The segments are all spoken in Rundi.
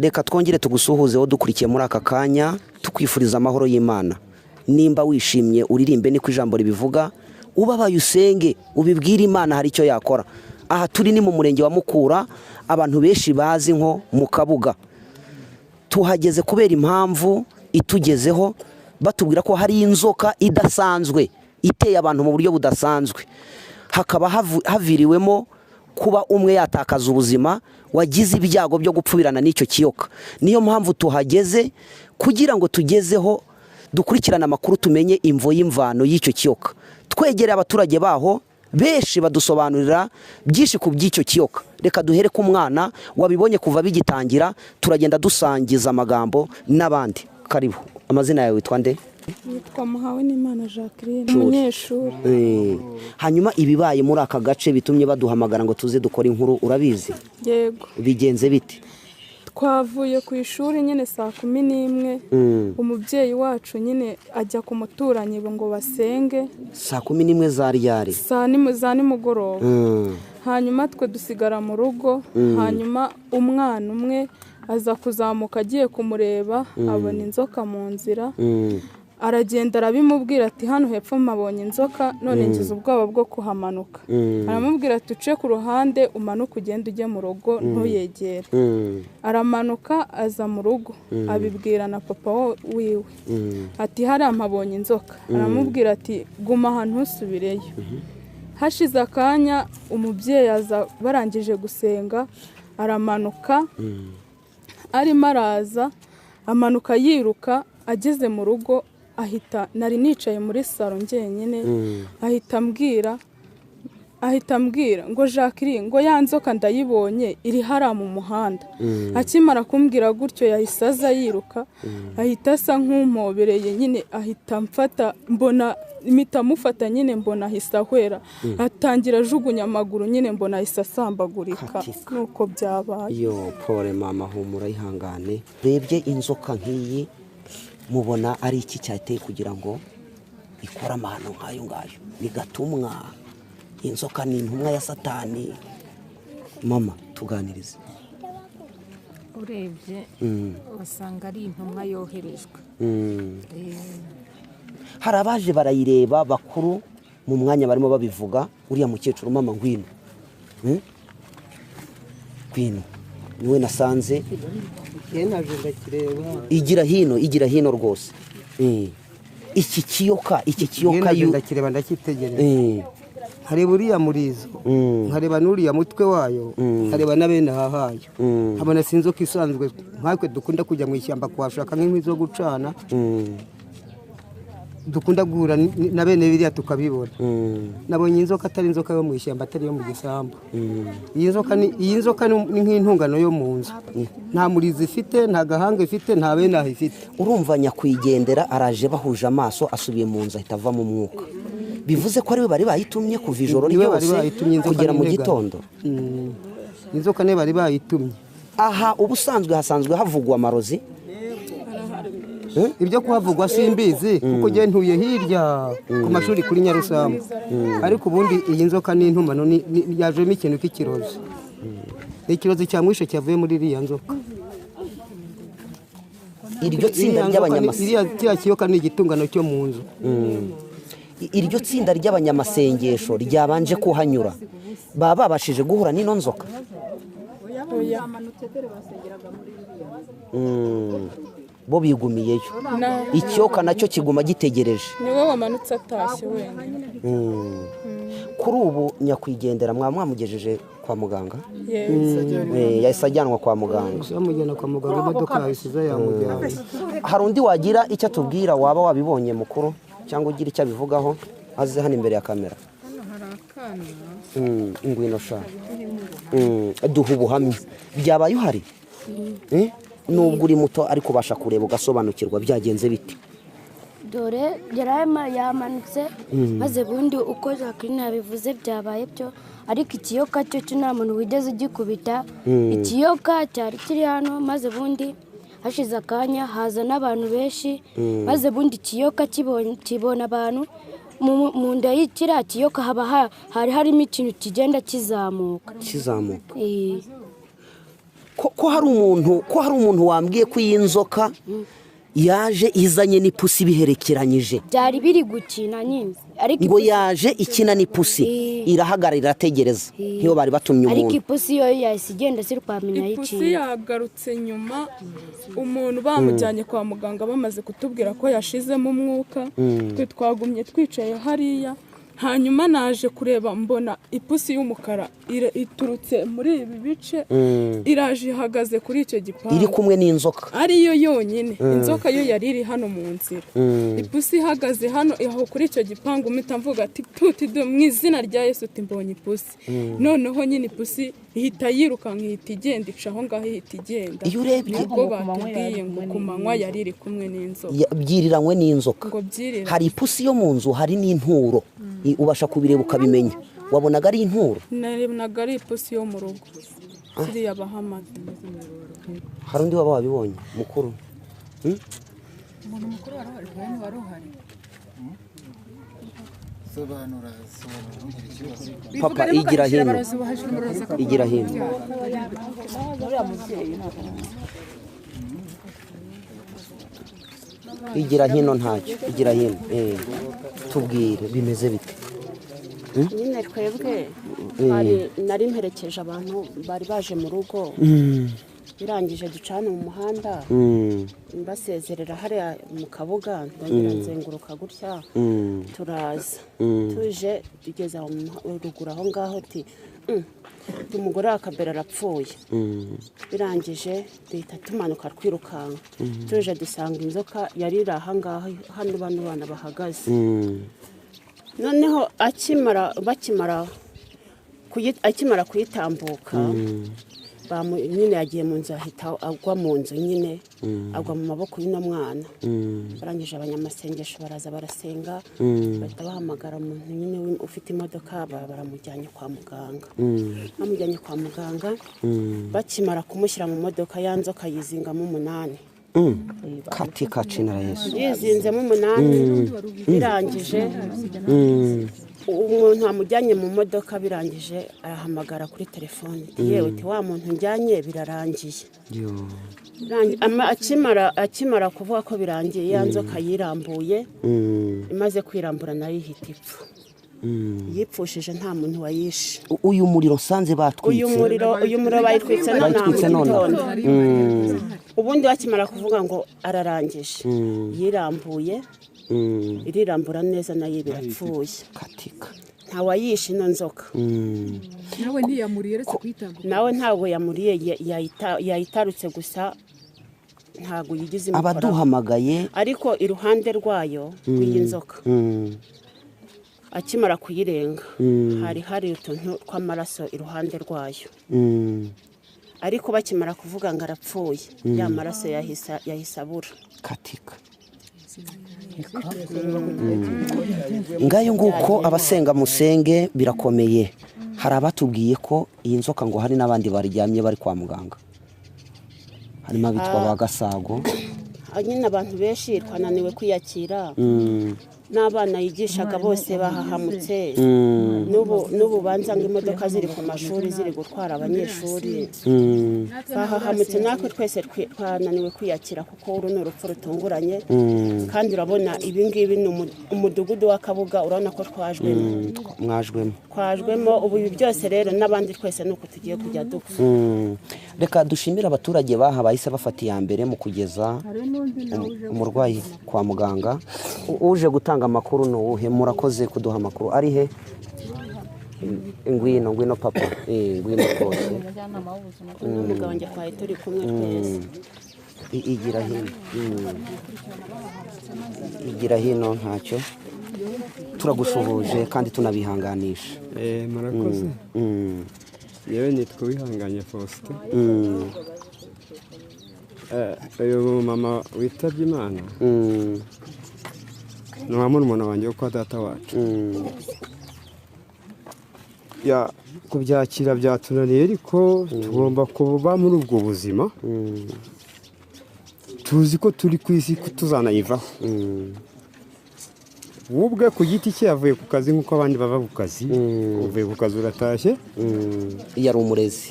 Reka twongere tugusuhuzeho dukurikiye muri aka kanya, tukwifuriza amahoro y'Imana. Nimba wishimye uririmbe, niko ijambo ribivuga. Ubabaye usenge, ubibwire Imana, hari icyo yakora. Aha turi ni mu murenge wa Mukura, abantu benshi bazi nko mu Kabuga. Tuhageze kubera impamvu itugezeho, batubwira ko hari inzoka idasanzwe iteye abantu mu buryo budasanzwe, hakaba haviriwemo kuba umwe yatakaza ubuzima, wagize ibyago byo gupfubirana n'icyo kiyoka. Niyo mpamvu tuhageze kugira ngo tugezeho dukurikirane amakuru, tumenye imvo y'imvano y'icyo kiyoka. Twegereye abaturage baho benshi, badusobanurira byinshi ku by'icyo kiyoka. Reka duhere ku mwana wabibonye kuva bigitangira, turagenda dusangiza amagambo n'abandi. Karibu, amazina yawe witwa nde? Yitwa Muhawenimana Jacqueline. Shuri. Umunyeshuri. Hanyuma ibibaye muri aka gace bitumye baduhamagara ngo tuze dukore inkuru, urabizi? Yego. Bigenze bite? Twavuye ku ishuri nyine saa 11. Umubyeyi wacu nyine ajya ku muturanyi ngo basenge. Saa 11 za ryari? Za nimugoroba. Hanyuma twe dusigara mu rugo. Hanyuma umwana umwe aza kuzamuka agiye kumureba, abona inzoka mu nzira. Aragenda arabimubwira ati: "Hano hepfo mpabonye inzoka, none ngize ubwoba bwo kuhamanuka." Aramubwira ati: "Uce ku ruhande umanuke, ugende ujye mu rugo, ntuyegere." Aramanuka aza mu rugo, abibwira na papa wiwe ati: "Hariya mpabonye inzoka." Aramubwira ati: "Guma aha, ntusubireyo." Hashize akanya umubyeyi aza, barangije gusenga, aramanuka. Arimo araza, amanuka yiruka, ageze mu rugo ahita, nari nicaye muri salo njyenyine, ahita ambwira ngo: "Jacqueline," ngo, "ya nzoka ndayibonye, iri hariya mu muhanda." Akimara kumbwira gutyo, yahise aza yiruka, ahita asa nk'umpobereye nyine, ahita amfata, mbona mpita amufata nyine, mbona ahise ahwera, atangira ajugunya amaguru nyine, mbona ahise asambagurika. Katika. Nuko byabaye. Yo, pole mama, humura, ihangane. Rebye inzoka nk'iyi, mubona ari iki cyateye kugira ngo ikore amahano nk'ayo ngayo? Ni gatumwa? Inzoka ni intumwa ya Satani? Mama, tuganirize. Urebye usanga ari intumwa yoherejwe. Hari abaje barayireba bakuru, mu mwanya barimo babivuga. Uriya mukecuru, mama, ngwino. Ngwino, niwe nasanze. Njye naje ndakireba. Igira hino, igira hino rwose. Iki kiyoka, iki Njye kiyoka naje ndakireba, ndacyitegereza. Nkareba uriya murizo, nkareba n'uriya mutwe wayo, nkareba na bene aha hayo, nkabona si inzoka isanzwe nkatwe dukunda kujya mu ishyamba kuhashaka nk'inkwi zo gucana, dukunda guhura na bene biriya tukabibona. Nabonye inzoka atari inzoka yo mu ishyamba, atari iyo mu gisambu. Iyi nzoka ni nk'intungano yo mu nzu. Nta murizo ifite, nta gahanga ifite, nta bene aho ifite. Urumva nyakwigendera araje, bahuje amaso, asubiye mu nzu, ahita ava mu mwuka. Bivuze ko ariwe bari bayitumye kuva ijoro Niwe bari ryose bayitumye, inzoka kugera mu n'integano. gitondo. Inzoka niyo bari bayitumye. Aha ubusanzwe hasanzwe havugwa amarozi? Ibyo kuhavugwa simbizi, kuko njye ntuye hirya ku mashuri kuri Nyarusambu. Ariko ubundi iyi nzoka ni intumano, yajemo ikintu cy'ikirozi. Ni ikirozi cyamwishe cyavuye muri iriya nzoka. Iryo tsinda Iriya nzoka kiriya kiyoka ni igitungano cyo mu nzu. Iryo tsinda ry'abanyamasengesho ryabanje kuhanyura, baba babashije guhura n'ino nzoka? Oya. Bo bigumiyeyo. Ikiyoka nacyo kiguma gitegereje. Niwe wamanutse atashye wenyine. Kuri ubu nyakwigendera mwaba mwamugejeje kwa muganga? Yego. Yahise ajyanwa kwa muganga. Bamujyana kwa muganga, imodoka yahise yamujyanye. Hari undi wagira icyo atubwira, waba wabibonye mukuru, cyangwa ugira icyo abivugaho, aze hano imbere ya kamera. Hano hari akana. Ngwino sha. Duha ubuhamya, byabaye uhari. Eh? Nubwo uri muto ariko ubasha kureba ugasobanukirwa, byagenze bite? Dore yari yamanutse, maze bundi uko Jacqueline yabivuze byabaye byo. Ariko ikiyoka cyo cyo nta muntu wigeze ugikubita. Ikiyoka cyari kiri hano, maze bundi hashize akanya haza n'abantu benshi, maze bundi ikiyoka kibona abantu. Mu nda y'ikiriya kiyoka haba hari harimo ikintu kigenda kizamuka. Kizamuka. Eh. Ko hari umuntu wambwiye ko iyi nzoka yaje izanye n'ipusi biherekeranyije. Byari biri gukina nyine, ariko ngo yaje ikina n'ipusi irahagarara irategereza, nkiyo bari batumye umuntu. Ariko ipusi yo yahise igenda sirwamenya ipusi yagarutse nyuma, umuntu bamujyanye kwa muganga bamaze kutubwira ko yashizemo umwuka. Twe twagumye twicaye hariya, hanyuma naje kureba mbona ipusi y'umukara iturutse muri ibi bice iraje ihagaze kuri icyo gipangu iri kumwe n'inzoka ariyo yonyine. Inzoka yo yari iri hano mu nzira, ipusi ihagaze hano aho kuri icyo gipangu. Mpita mvuga ati tuti mu izina rya Yesu mbonye ipusi. Noneho nyine ipusi ihita yirukanka ihita igenda ica aho ngaho ihita igenda. Iyo urebye ubwo batubwiye ngo ku manywa yari iri kumwe n'inzoka, byiriranywe n'inzoka. Hari ipusi yo mu nzu, hari n'inturo, ubasha kubireba ukabimenya. Wabonaga ari inturo? Nabonaga ari ipusi yo mu rugo ziriya bahamata. Hari undi waba wabibonye mukuru? Umuntu mukuru wari uhari. Papa igira hino, igira hino. Igira hino ntacyo, igira hino. Tubwire bimeze bite? Nyine twebwe nari mperekeje abantu bari baje mu rugo, birangije ducana mu muhanda mbasezerera hariya mu kabuga, ndongera nzenguruka gutya turaza. Tuje tugeze ruguru aho ngaho ati umugore wa Kabera arapfuye. Birangije duhita tumanuka twirukanka, tuje dusanga inzoka yari iri aha ngaha hano bano bana bahagaze. Noneho akimara kuyitambuka nyine yagiye mu nzu ahita agwa mu nzu nyine, agwa mu maboko y'uno mwana. Barangije abanyamasengesho baraza barasenga, bahita bahamagara umuntu nyine ufite imodoka, baramujyanye kwa muganga. Bamujyanye kwa muganga, bakimara kumushyira mu modoka ya nzoka yizingamo 8. Katika jina la Yesu. Yizinzemo 8 birangije umuntu amujyanye mu modoka, birangije arahamagara kuri telefone, yewe ti wa muntu njyanye birarangiye. Akimara kuvuga ko birangiye, ya nzoka yirambuye, imaze kwirambura nayo ihita ipfa. Yipfushije nta muntu wayishe. Uyu muriro sanze batwitse. Uyu muriro bayitwitse none. Ubundi bakimara kuvuga ngo ararangije, yirambuye, irirambura neza nayo birapfuye. Katika nta wayishe ino nzoka. Nawe ntiyamuriye uretse kuyitambuka. Nawe ntabwo yamuriye, yayitarutse gusa, ntabwo yigize imukora. Abaduhamagaye ariko iruhande rwayo rw'iyi nzoka akimara kuyirenga hari utuntu tw'amaraso iruhande rwayo. Ariko bakimara kuvuga ngo arapfuye, ya maraso yahise abura. Katika ngayo nguko abasenga musenge birakomeye. Hari abatubwiye ko iyi nzoka ngo hari n'abandi baryamye bari kwa muganga, harimo abitwa ba Gasago. Nyine abantu benshi twananiwe kwiyakira, n'abana yigishaga bose bahahamutse. N'ubu banza ngo imodoka ziri ku mashuri ziri gutwara abanyeshuri bahahamutse. Natwe twese twananiwe kwiyakira kuko uru ni urupfu rutunguranye. Kandi urabona ibi ngibi ni umudugudu w'Akabuga, urabona ko twajwemo ubu ibi byose rero n'abandi twese nuko tugiye kujya dupfa. Reka dushimire abaturage baha bahise bafata iya mbere mu kugeza umurwayi kwa muganga. Uje gutanga amakuru ni uwuhe? Murakoze kuduha amakuru. Ari he? Ngwino ngwino papa, ngwino rwose. Umugabo wanjye twari turi kumwe twese. Igira hino, igira hino ntacyo. Turagusuhuje kandi tunabihanganisha. Murakoze. Yewe nitwa Wihanganye Faustin. Uyu mama witabye Imana ni wa murumuna wanjye wo kwa data wacu. Kubyakira byatunaniye, ariko tugomba kuba muri ubwo buzima. Tuzi ko turi ku isi tuzanayivaho. Ubwe ku giti cye yavuye ku kazi nk'uko abandi bava ku kazi. Uvuye ku kazi uratashye. Yari umurezi.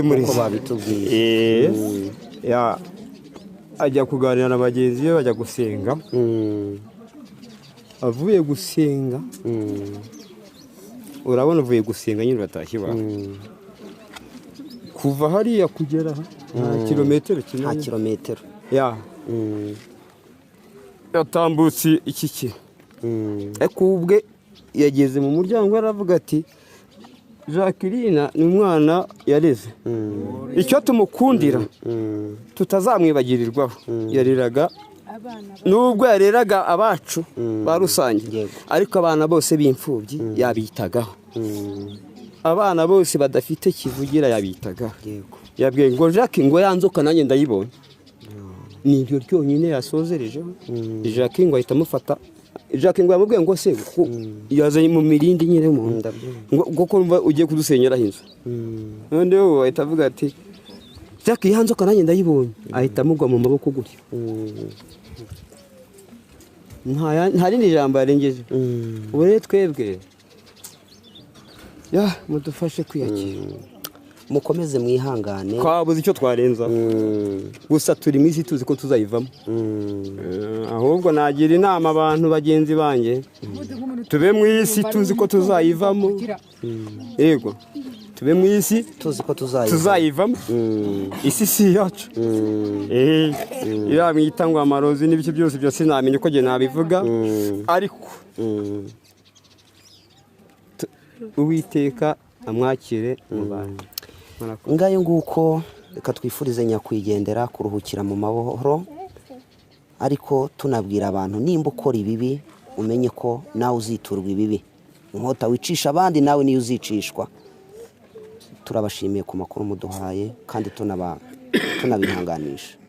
Murezi. Uko babitubwiye. Ajya kuganira na bagenzi be bajya gusenga. Avuye gusenga. Urabona uvuye gusenga nyine uratashye iwawe. Kuva hariya kugera nta kilometero kimwe. Nta kilometero. Yatambutse iki kintu. Ariko ubwe yageze mu muryango aravuga ati Jacqueline ni umwana yareze. Icyo tumukundira tutazamwibagirirwaho. Yareraga nubwo yareraga abacu ba rusange, ariko abana bose b'imfubyi yabitagaho. Abana bose badafite kivugira yabitagaho. Yabwiye ngo Jacques ngo yanzoka nanjye ndayibonye. Ni iryo ryonyine yasozerejeho. Jacques ngo ahita amufata. Jacques ngo yamubwiye ngo se yazanye mu mirindi nyine mu ngo kuko ugiye kudusenyera inzu. Noneho ahita avuga ati Jacques yanzoka nanjye ndayibonye. Ahita amugwa mu maboko gutyo. Nta rindi jambo yarengeje. Ubu rero twebwe mudufashe kwiyakira. Mukomeze mwihangane. Twabuze icyo twarenza. Gusa turi mu isi tuzi ko tuzayivamo. Ahubwo nagira inama abantu bagenzi banjye, tube mu isi tuzi ko tuzayivamo. Yego, tube mu isi tuzi ko tuzayivamo. Isi si yacu. Iriya mwita ngo amarozi n'ibice byose byose sinamenya uko njye nabivuga, ariko Uwiteka amwakire mu bantu. Ngayo nguko reka twifurize nyakwigendera kuruhukira mu mahoro, ariko tunabwira abantu nimba ukora ibibi umenye ko nawe uziturwa ibibi. Inkota wicisha abandi nawe niyo uzicishwa. Turabashimiye ku makuru muduhaye kandi tunabihanganisha.